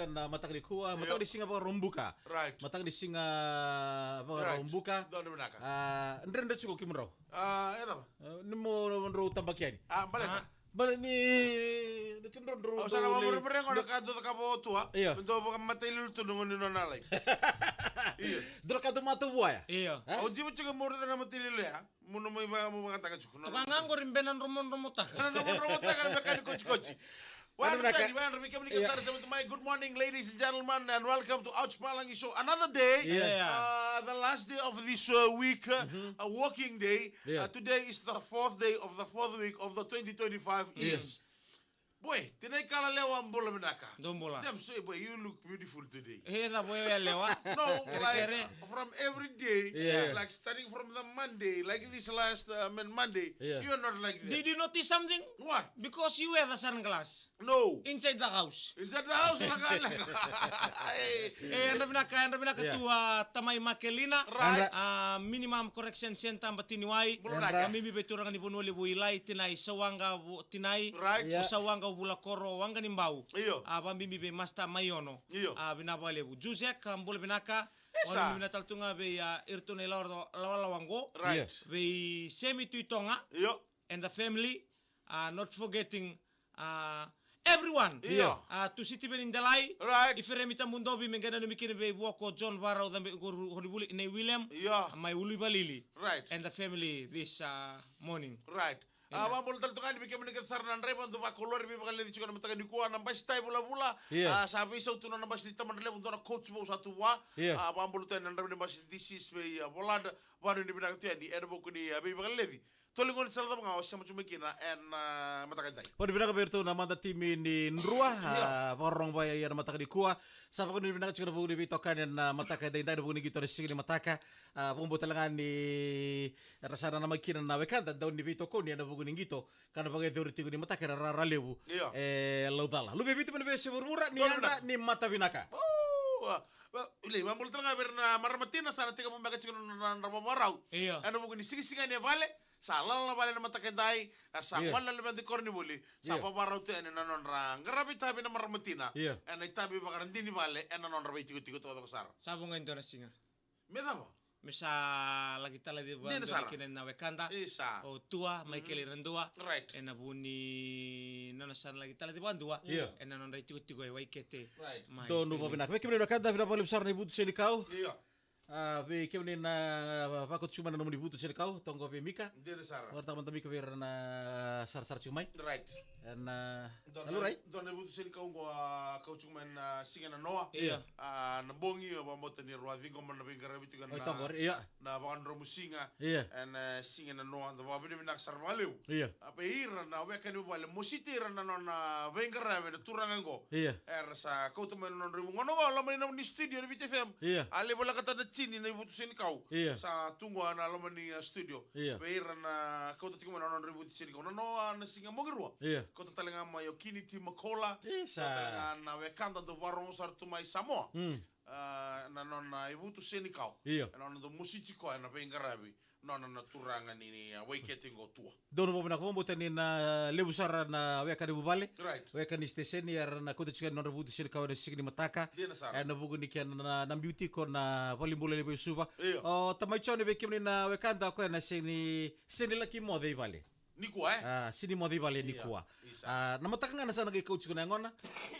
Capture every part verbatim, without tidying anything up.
Na mataka ni kua, mataka ni siga Vakaraubuka. Right. Mataka ni siga Vakaraubuka. Right. Donu vinaka. Ah, dredre tiko kemudrau. Ah, e cava? Ah, ni mo drau tabaki yani. Ah, baleta. Ah. Bale ni, ni tu drau, drau, au sa na drau, mamuri ni, mure gona ni ka dau cakava o Tua. Io. Me dau vakamatailalai tu na gone ni nona life. Io. Dua na ka dau matau vua ya. Io. Eh? Au jiva tiko mo raica na matailalai ya. Mo na mai va-, mo vakataka tiko. Toka ga qori bena dromodromotaka. Na dromodromotaka na meka ni kotikoti. Anu vinaka. Wai, wai, wai, kemuni kece sara sa mai. Good morning, ladies and gentlemen, and welcome to Ouch Palagi Show. Another day, yeah. Yeah. Uh, the last day of this, uh, week, uh, a working day. Yeah. Uh, today is the fourth day of the fourth week of the twenty twenty-five years. Yes. Boy, tinai kala lewa, bula vinaka. Dou bula. Damn, so, boy, you look beautiful today. E, cava o yalewa? No, like, from every day, yeah, like, starting from the Monday, like this last, uh, I mean, Monday, yeah, you are not like that. Did you notice something? What? Because you wear the sunglass. No. Inside the house. Inside the house, na ka leka. E, yadra vinaka, yadra vinaka, yeah, tu, a, tamai Makelina. Right. A, Minimum Correction Center, Batiniwai. Bula vinaka. A, bibi vei turaga ni Vanua Levu, Ilai, tinai Sawaqa, vu-, tinai. Right. Yeah. O Sawaqa, o Vulakoro, Waqa ni Bau. Io. A, vabibi vei Master Maiono. Io. A, vinaka vakalevu. Juzek, a, bula vinaka. Isa. Bibi vinaka tale tu ga vei, a, iratou na ilawalawa qo. Right. Yeah. Vei Semi Tuitoga. Io. And the family. Uh, not forgetting, uh, everyone. Io. Uh, tu Sitiveni Delai. Right. Iferemi Tabudovi, me qai nanumi kina vei vuko John Varau, cabe ko Ru-, Horivuli, nei William. Io. Mai Uluivalili. Right. And the family this, uh, morning. Right. A, vakabula tale tu ga yani vei kemuni kece sara na draiva, dou vakolori, veivakaleci tiko na mataka nikua, na basi tai vulavula. Io. A, sa veisau tu na basi ni Tamadra Levu, dua na coach vou sa tu vua. Io. A, vakabula tu yani na draiva ni basi ni D Cs vei, a, Volada, vanuinui vinaka tu yani, ena vuku ni, a, veivakaleci. Tolu gone sala cava ga o sema tu mai kina ena, a, mataka edai. Vakanuinui vinaka vei iratou na mada timi ni Drua, a, vakarorogo vaya ena mataka nikua. Sa vakanuinui vinaka tiko ena vuku ni veitokani ena mataka edaidai ena vuku ni qito ena siga ni mataka. A, vakabauta tale ga ni ra sa nanamaki kina na wekada, dau ni veitokoni ena vuku ni qito, ka na vakayacori tiko ni mataka ena rara levu. Io. E Laucala. Luve i Viti mai na veiyasai vuravura, ni yadra, ni mata vinaka. Io. Vakanuinui, vakabula tale ga vei ira na marama tina, sa na tekivu beka tiko na nodra vakarau. Io. Ena vuku ni siqisiga ni vale, sa lala na vale ena mataka edai, era sa gole na luveda i koronivuli, sa vakarau tu yani na nodra qaravi itavi na marama tina. Io. Ena itavi vakaradini vale, ena nodra veitikotiko taucoko sara. Sa vo ga e dua na siga. Me cava? Me sa laki talaci vakadua kina na wekada. Isa. O Tua, Michael Iradua. Right. Ena vuku ni nona sa na laki talaci vakadua. Io. Ena nodra itikotiko e Waikete. Right. Donu vakavinaka. Vei kemuni na wekada, vinaka vakalevu sara na ivutu senikau. Io. A, vei kemuni na, a, vakoti tiko mai na nomuni vutu senikau, toqo vei Mika. Dina sara. Vakaraitaka mada Mika vei ira na sarasara tiko mai. Right. Ena, dua na, alo, right? Dua na ivutu senikau qo, a, kau tiko mai na siga na noa. Io. A, na bogi, au vakabauta ni rau a ciqoma na veiqaravi tiko na, io, na vakadromusiga. Io. Ena, e, siga na noa, da vakavinavinaka sara vakalevu. Io. A, vei ira na weka ni vuvale, mositi ira na nona veiqaravi na turaga qo. Io. Era sa kauta mai na nodra ivutu. Gauna qo, loma ni nomuni studio na Viti F M. Io. A lai volekata na tini na ivutu senikau. Io. Sa tu qo ena loma ni, a, studio. Io. Vei ira na kauta tiko mai na nodra ivutu senikau. Na noa na siga Mogirua. Io. Kauta tale ga mai o Kiniti Makola. Isa. Kauta tale ga na wekada dau vakarorogo sara tu mai Samoa. Mm. A, na nona ivutu senikau. Io. Ena nona dau mositi koya ena veiqaravi. Nona na turaga ni, ni, a, Waikete qo Tua. Donu vakavinaka, vakabauta ni na levu sara na weka ni vuvale. Right. Weka ni siteseni era na kauta tiko yani na nodra ivutu senikau ena siga ni mataka. Dina sara. Ena vuku ni kena na, na biu tiko na valenibula levu e Suva. Io. O tamai Jone, vei kemuni na wekada, o koya na sega ni, sega ni laki moce i vale. Nikua, e? A, sega ni moce i vale nikua. Io, isa. A, na mataka ga na sa na qai kau tiko na yagona.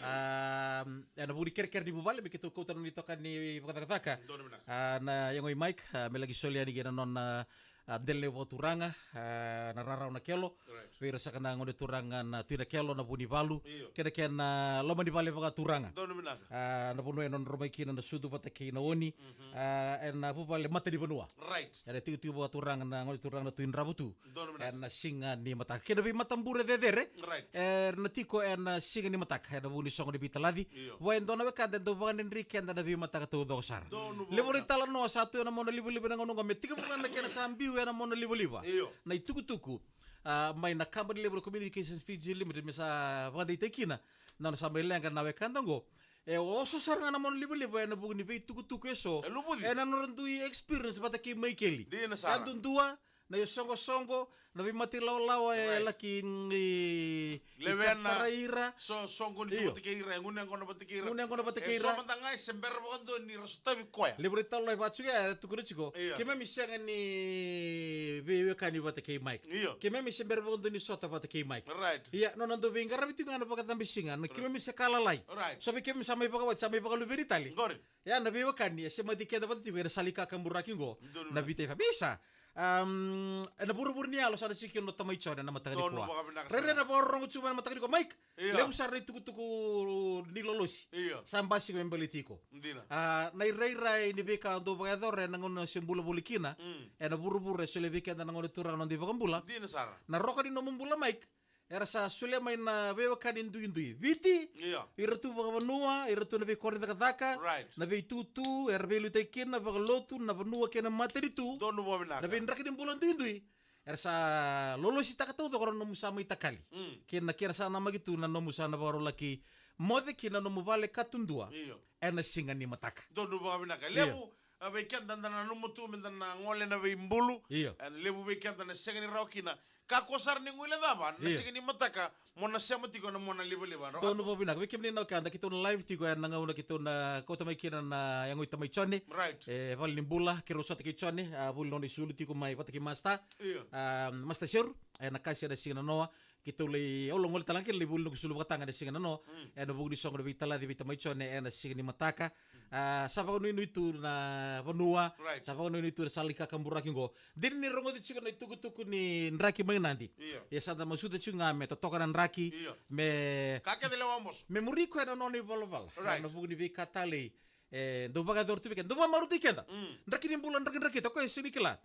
A, ena vuku ni kerekere ni vuvale, me keitou kauta na nona itokani vakacakacaka. Donu vinaka. A, na yago i Mike, a, me laki soli yani kei na nona, a, dela ni vakaturaga, a, na rarawa na kelo. Right. Vei ira saka na gone turaga na Tui Nakelo, na Vunivalu. Io. Kei na kena loma ni vale vakaturaga. Donu vinaka. A, na vanua e nodra mai kina na sucu vata kei na oni. Mhm. A, ena vuvale matanivanua. Right. Era itikotiko vakaturaga na gone turaga na Tui Dravutu. Donu vinaka. Ena siga ni mataka. Kei na veimatabure cecere. Right. Era na tiko ena siga ni mataka. Ena vuku ni soqo ni veitalaci. Io. Vua e dua na wekada e dau vakadredrei keda ena veimataka taucoko sara. Donu vinaka. Levu na italanoa sa tu ena monalivaliva ena gauna qo, me tekivu ga na kena sa biu ena monalivaliva. Io. Na itukutuku. A, mai na kabani levu na Communications Fiji Limited me sa vakadeitaki kina. Na nona sa mai leqa na wekada qo. E oso sara ga na monalivaliva ena vuku ni veitukutuku eso. E luvuci. Ena nodra dui experience vata kei Maikeli. Dina sara. Yadudua, Na isoqosoqo, na veimatailawa e laki, mm, i, i lewena, tarai ira. So, soqo ni tu vata kei ira, e gunu yaqona vata kei ira. Gunu yaqona vata kei ira. E so mada ga e se bera vakadua ni ra sotavi koya. Levu na italanoa e vaka tiko ya, era tukuna tiko. Io. Keimami sega ni veiwekani vata kei Mike. Io. Keimami se bera vakadua ni sota vata kei Mike. Right. Ia, nona dau veiqaravi tiko ga na vakacabisiga, na keimami se ka lalai. Right. So vei keimami sa mai vakawati, sa mai vakaluveni tale. Qori. Ia, na veiwekani e semati keda vata tiko ena sala ni kakaburaki qo. Donu. Na Viti F M. Isa, um, ena vuravura ni yalo sa na siki na tamai Jone na mataka nikua. Donu, vakavinaka sara. Rairai na vakarorogo tu mai na mataka nikua, Mike. Io. Levu sara na itukutuku ni lolosi. Io. Sa basika me baleti iko. Dina. A, na irairai ni veika dau vakayacora ena gauna se bula voli kina. Mm. Ena vuravura e solia vei keda na Gone Turaga na noda iVakabula. Dina sara. Na roka ni nomu bula, Mike. Era sa solia mai na veiwekani duidui. Viti, io, ira tu vakavanua, ira tu na veikoro ni cakacaka, right, na veitutu, era veiliutaki kina, vakalotu, na vanua kei na matanitu. Donu vakavinaka. Na veidraki ni bula duidui. Era sa lolositaka taucoko na nomu sa mai takali. Mm. Kei na kena sa namaki tu na nomu sa na vakarau laki moce ki na nomu vale ka tudua. Io. Ena siga ni mataka. Donu vakavinaka. Io. Levu, a, vei keda da nanuma tu me da na gole na veibulu. Io. E levu vei keda na sega ni rawa kina. Kakua sara ni guilecava na, io, siga ni mataka mo na sema tiko na mo na livaliva. Donu vakavinaka. Vei kemuni na wekada, keitou na live tiko ena gauna keitou na kauta mai kina na yago i tamai Jone. Right. E vale ni bula, keirau sota kei Jone, a, voli nona isulu tiko mai vata kei Master. Io. A, Master Seru, ena kasi ena siga nanoa. Keitou lai, au lai gole tale ga kina lai voli noqu sulu vakataga ena siga nanoa. Mm. Ena vuku ni soqo na veitalaci vei tamai Jone ena siga ni mataka. A, sa vakanuinui tu na vanua, right, sa vakanuinui tu na sala ni kakaburaki qo. Dina ni rogoci tiko na itukutuku ni draki mai Nadi. Io. Ia sa da masuta tiko ga me totoka na draki, io, me, ka kece lewa moso, me muri koya na nona ivalavala. Right. Ena vuku ni veika talei e dau vakayacora tu vei keda, dau vakamarautaki keda. Mm. Draki ni bula, draki, draki, o koya e sega ni kila.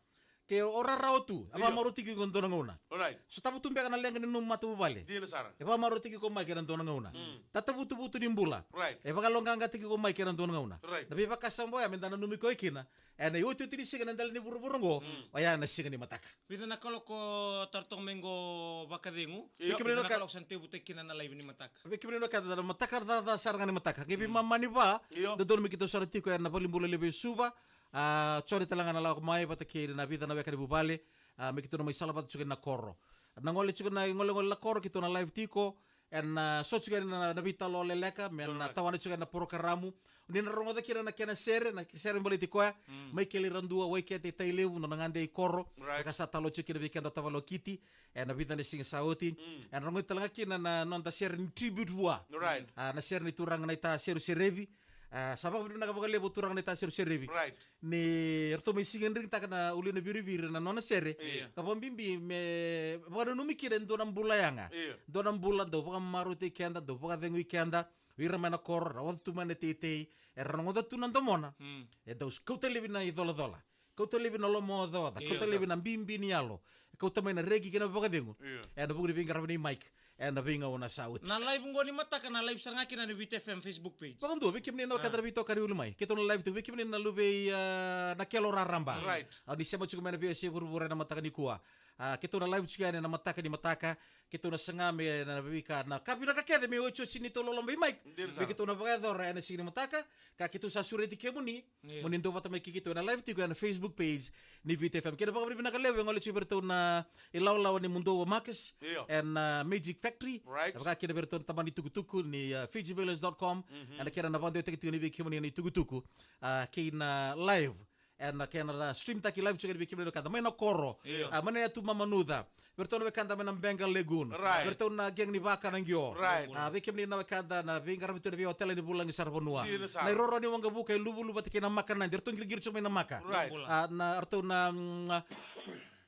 Ke o rarawa tu, io, e vakamarautaki iko ena dua na gauna. Right. Sotava tu beka na leqa ni nomu matavuvale. Dina sara. E vakamarautaki iko mai kei na dua na gauna. Mm. Tatavutuvutu ni bula. Right. E vakayaloqaqataki iko mai kei na dua na gauna. Right. Na veivakasama oya me da nanumi koya kina ena iotioti ni siga na dela ni vuravura oqo, mm, oya na siga ni mataka. Vica na kaloko tara toka mai qo vakacegu. Io. Vica na kaloko sa na tekivutaki kina na live ni mataka. Vei kemuni na wekada, na mataka caca sara ga ni mataka. Qai veimama ni va, io, dodonu me keitou sara tiko ena valenibula levu e Suva. A, Jone tale ga na lako mai vata kei na vica na weka ni vuvale. A, me keitou na mai sala vata tiko ena koro. Na gole tiko na golegole na koro, keitou na live tiko. Ena, a, so tiko ena, na veitalanoa leleka me na tawana tiko ena porokaramu. Ni na rogoca kina na kena sere, na sere baleti koya. Mm. Mai Kele Radua, Waikete, Tailevu, nona gade i koro. Right. Ka sa talanoa tiko kina vei keda tavale o Kiti ena vica na siga sa oti. Mm. Ena rogoci tale ga kina na noda sere ni tribute vua. Right. A, na sere ni turaga na ita Seru Serevi. A, sa vakavinavinaka vakalevu turaga na ita Seru Serevi. Right. Ni ratou mai siga drigitaka na ulu ni viriviri na nona sere. Io. Ka vakabibi me vakananumi kina e dua na bula yaga. Io. Dua na bula dau vakamarautaki keda, dau vakacegui keda. Vei ira mai na koro, ra oca tu mai na teitei, era rogoca tu na domona. Mm. E dau kauta laivi na icolacola. Kauta laivi na lomaocaoca. Io. Kauta laivi na bibi ni yalo. Kauta mai na reki kei na vakacegu. Io. Ena vuku ni veiqaravi nei Mike. Ena veigauna sa oti. Na live qo ni mataka, na live sara ga kina na Viti F M Facebook page. Vakadua, vei kemuni na wekada na veitokani uli mai. Keitou na live tu, vei kemuni na luve i, a, Nakelo raraba. Right. A, ni sema tiko mai na veiyasai vuravura ena mataka nikua. A, keitou na live tiko yani ena mataka ni mataka. Keitou na saga me na veika, na ka vinaka kece me otioti ni tou loloma vei Mike. Dina sara. Me keitou na vakayacora ena siga ni mataka. Ka keitou sa sureti kemuni. Io. Mo ni dua vata mai kei keitou ena live tiko ena Facebook page ni Viti F M. Kei na vakavinavinaka levu e gole tiko vei iratou na ilawalawa ni Mudou o Marcus. Io. Ena, a, Magic Factory. Right. E vaka kina vei iratou na tabana ni tukutuku ni, a, Fiji Velas dot com. Mhm. Ena kena na vakadewataki tiko ni vei kemuni na itukutuku. A, kei na live. Ena kena na stream taki live tiko ni vei kemuni na wekada mai na koro. Io. A, mai na yatu Mamanuca. Vei iratou na wekada mai na Bengal Lagoon. Right. Vei iratou na gang ni Vaka na Qio. Right. A, vei kemuni na wekada na veiqaravi tu na veiotela ni vulagi sara vanua. Dina sara. Na iroro ni waqavuka e Luvulu vata kei na Maka Nadi. Iratou qiriqiri tiko mai na Maka. Right. A, na, iratou na, mm, a,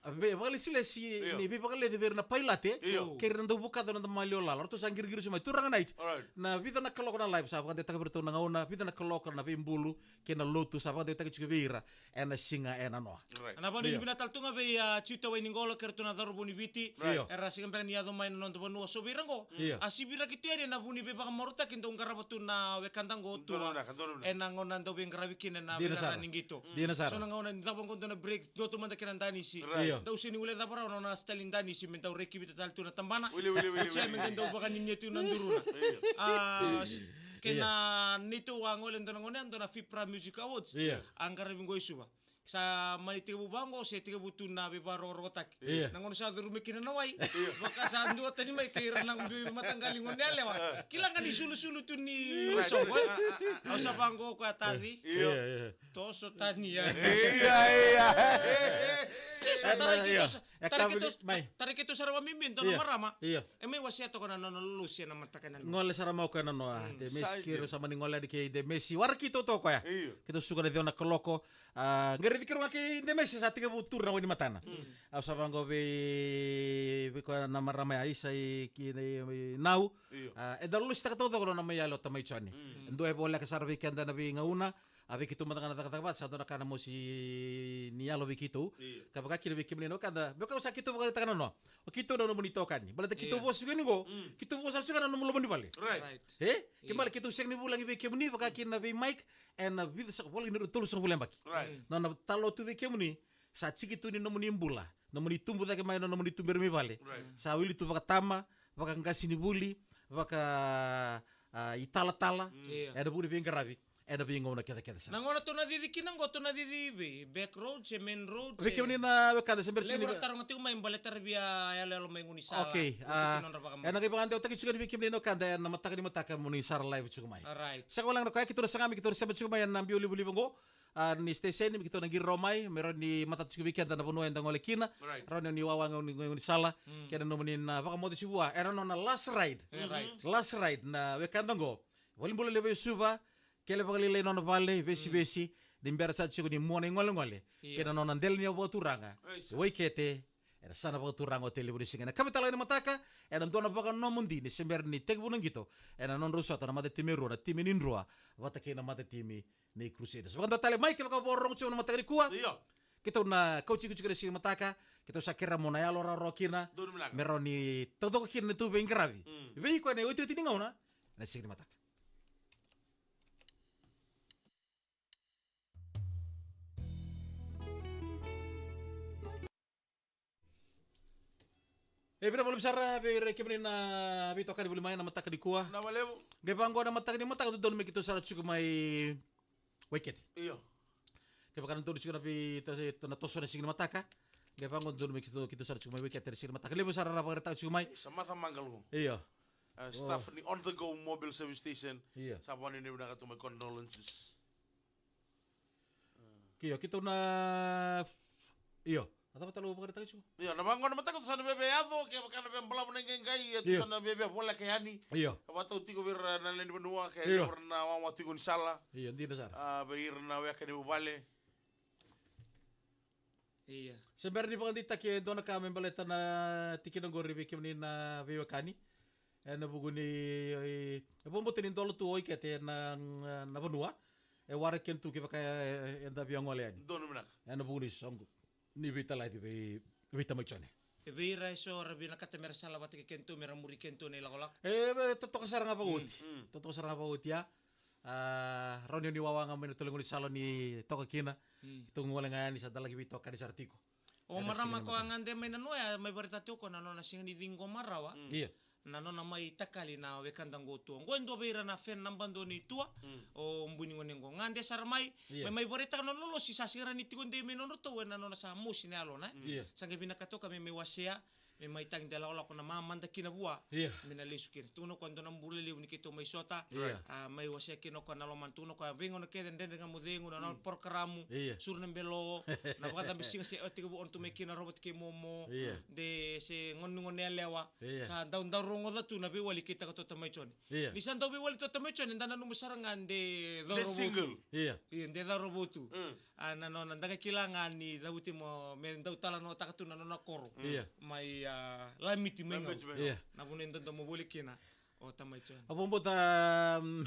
a, vei, vakalesilesi, io, ni veivakaleci vei ira na pailate. Io. Kei ira na dau vukaca na noda maliwa lala. Iratou sa qiriqiri tiko mai. Turaga Night. Right. Na vica na kaloko na live sa vakadewataka vei iratou na gauna. Vica na kaloko na veibulu. Kei na lotu sa vakadewataki tiko vei ira ena siga e nanoa. Right. Na vakanuinui vinaka tale tu ga vei, a, Tiuta Wainiqolo kei ratou na cauravou ni Viti. Right. Io. Era sega beka ni yaco mai na noda vanua, so vei ira qo. Io. A siviraki tu yani ena vuku ni veivakamarautaki dau qarava tu na wekada qo tu. Donu vinaka, donu vinaka. Ena gauna dau veiqaravi kina na, dina sara, veiqaravi ni qito. Dina sara. So na gauna ni cava qo dua na break, dua tu mada kei na danisi. Right. Io. Dau sega ni guilecava rawa na nona style ni danisi me dau reki vita tale tu na tabana. Wili, wili, wili, wili. Oti ya me qai dau vakaninia tu na duruna. Io. A, s-, kei na neitou a gole dua na gauna, dua na Fipra Music Awards. Io. A qaravi qo i Suva. Sa mani tekivu vaqo se tekivu tu na veivakarorogotaki. Io. Na gauna sa curu mai kina na wai. Io. Vaka sa dua tani mai kei ira na biu mataqali gone yalewa. Kila ga ni sulusulu tu ni soqo, e? Au sa vaqo ko a taci. Io. Io, io. Toso tani ya. Io, io. Kisa, tarai keitou sa, tarai keitou, tarai keitou sara vamimi e dua na marama. Io. E mai wasea toka na nona lolosi ena mataka ni nanoa. Gole sara mai o koya nanoa. De mesi kiro sa mani gole yani kei de mesi. Wara keitou toka o koya. Io. Keitou suka na ciwa na kaloko. A, qai raici keirau ga kei de mesi sa tekivu turu na wai ni matana. Au sa vaqo vei, vei koya na marama ya, Isa i, ki, i, i Nau. Io. A, eda lolositaka taucoko na nona mai yalo o tamai Jone. E dua e voleka sara vei keda na veigauna. A, vei keitou mada ga na cakacaka vata, sa dua na ka na mosi ni yalo vei keitou. Io. Ka vaka kina vei kemuni na wekada, me vaka sa keitou vakaraitaka nanoa. O keitou na nomuni itokani. Baleta keitou vosa tiko yani qo, keitou vosa tiko na nomu loma ni vale. Right. Right. E? Kei bale keitou sega ni vulagi vei kemuni, vaka kina vei Mike, ena vica saka, volagi ni rua, tolusagavulu na yabaki. Right. Na nona talanoa tu vei kemuni, sa tiki tu ni nomuni bula, nomuni tubu cake mai, na nomuni tuberi mai vale. Right. Sa wili tu vakatama, vakaqasenivuli, vaka, a, italatala, ena vuku ni veiqaravi, ena veigauna kecekece sara. Na gauna tou na cici kina qo, tou na cici vei back road se main road. Vei kemuni na wekada se bera tiko ni via taroga tiko mai baleta ra via yaloyalo mai gaunisala. Okay, a, ena qai vakadewataki tiko yani vei kemuni na wekada ena mataka ni mataka mo ni sara live tiko mai. Alright. Sega walega na koya, keitou na saga me keitou na sema tiko mai ena biau livaliva qo. A, ni station, me keitou na qiri rawa mai, me rawa ni matata tiko vei keda na vanua eda gole kina. Right. Rawa ni wawa ga ni, ni sala, kei na nomuni na vakamoce tiko vua. Era nona last ride. E, right. Last ride na wekada qo. Valenibula levu e Suva, kele vakalailai nona vale, vesivesi, ni bera sa tiko ni mua na igolegole. Io. Kei na nona dela ni yau vakaturaga. Isa. Waikete, era sa na vakaturaga o Tailevu ni Siga. Ena kavetala ni mataka, ena dua na vakanomodi, ni se bera ni tekivu na qito, ena nodrau sota na matatimi e rua, na timi ni Drua, vata kei na matatimi ni Crusaders. Vakadua tale mai, kevaka o vakarorogo tiko na mataka nikua. Io. Keitou na kauti iko tiko ena siga ni mataka, keitou sa kerea mo na yalo rawarawa kina. Donu vinaka. Me rawa ni taucoko kina na tou veiqaravi. Mm. Vei iko ena iotioti ni gauna, ena siga ni mataka. E, vinaka vakalevu sara vei ira kemuni na veitokani voli mai na mataka nikua. Vinaka vakalevu. Qai vaqo na mataka ni mataka, dodonu me keitou sara tiko mai Waikete. Io. Kevaka na donu tiko na vei, na toso na siga ni mataka. Qai vaqo dodonu me keitou, keitou sara tiko mai Waikete na siga ni mataka. Levu sara ra vakaraitaka tiko mai. Sa maca maqalu. Io. A, staff ni On The Go Mobile Service Station. Io. Sa vakanuinui vinaka tu mai, condolences. Io, keitou na, io. A cava tale au vakaraitaka tiko? Io, na vaqo na mataka tou sa na via yaco, kevaka na via balavu na iqaiqai, ia tou sa na via voleka yani. Io. Ka vakatau tiko vei ira na lewe ni vanua, kei ira na wawa tiko ni sala. Io, dina sara. A, vei ira na weka ni vuvale. Ia. Se bera ni vakadeitaki e dua na ka me baleta na tikina qori vei kemuni na veiwekani. Ena vuku ni, e, e vakabauta ni dola tu o Waikete na, na vanua. E waraki kina tu kevaka e, e, eda via gole yani. Donu vinaka. Ena vuku ni soqo ni veitalaci vei, vei tamai Jone. E vei ira eso ra vinakata me ra sala vata kei kedatou, me ra muri kedatou na ilakolako. E, e totoka sara ga vakaoti. Mm, mm. Totoka sara ga vakaoti ya. A, rawa ni o ni wawa ga mai na tolo ni sala ni toka kina. Mm. Keitou gole ga yani sa dua laki veitokani sara tiko. O marama ko a gade mai na noya, mai vakaraitaka tiko na nona siga ni ciqoma rawa. Mm. Io. Na nona mai takali na wekada qo tu. Qo e dua vei ira na fan naba dua ni tua. Mm. O bui ni gone qo. Gade sara mai, io, mai, mai vakaraitaka na nona lolosi, sa sega ni tiko dei me nodratou ena nona sa mosi na yalona, e. Mm. Io. Sa qai vinakata toka me mai wasea, me mai tagi de lakolako na mamada kina vua. Io. Me na lesu kina. Tukuna o koya dua na bula levu ni keitou mai sota. Io. A, mai wasea kina o koya na lomana. Tukuna o koya veigauna kece, Dredre Ga Mo Cegu, na nona porokaramu. Io. Suru na Belo, na vakacabe siga se o tekivu o na tu mai kina, Robert kei Momo. Io. De se gone, gone yalewa. Io. Sa dau, dau rogoca tu na veiwali kei taka tu o tamai Jone. Io. Ni sa dau veiwali tu o tamai Jone, da nanuma sara ga de cauravou tu. De single. Io. Io, de cauravou tu. Mm. A, na nona, da qai kila ga ni cavuti mo, me dau talanoataka tu na nona koro. Io. Mai, a, Lamiti mai Gau. Lamiti mai Gau. Io. Na vanua e dodonu mo voli kina o tamai Jone. Au vakabauta, mm,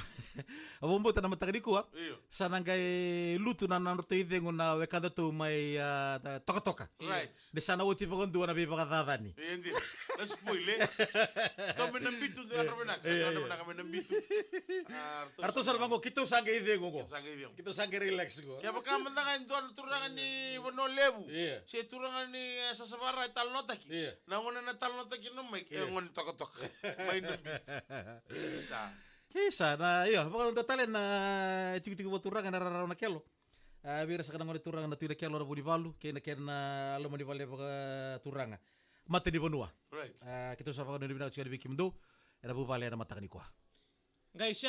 au vakabauta na mataka nikua. Io. Sa na qai lutu na, na nodratou icegu na wekadatou mai, a, ta-, Tokatoka. Right. De sa na oti vakadua na veivakacacani. E dina. Na spoil, e? Kau mai Nabitu, de yadra vinaka. Io, io. Yadra vinaka mai Nabitu. A, ratou sa na vaqo, keitou sa qai cegu qo. Keitou sa qai cegu. Keitou sa qai relax qo. Kevaka mada ga e dua na turaga ni Vanua Levu. Io. Se turaga ni, e, Sasavara e talanoataki. Io. Na gone na talanoataki na mai, e, io, gone Tokatoka. Mai Nabitu. Isa. Isa, na, io, vakadua tale na, e, tikotiko vakaturaga na rarawa na kelo. A, vei ira saka na gone turaga na Tui Lakelo na Vunivalu kei na kena loma ni vale vakaturaga, mata ni vanua. Right. A, keitou sa vakanuinui vinaka tiko yani vei kemudou ena vuvale ena mataka nikua. Qai set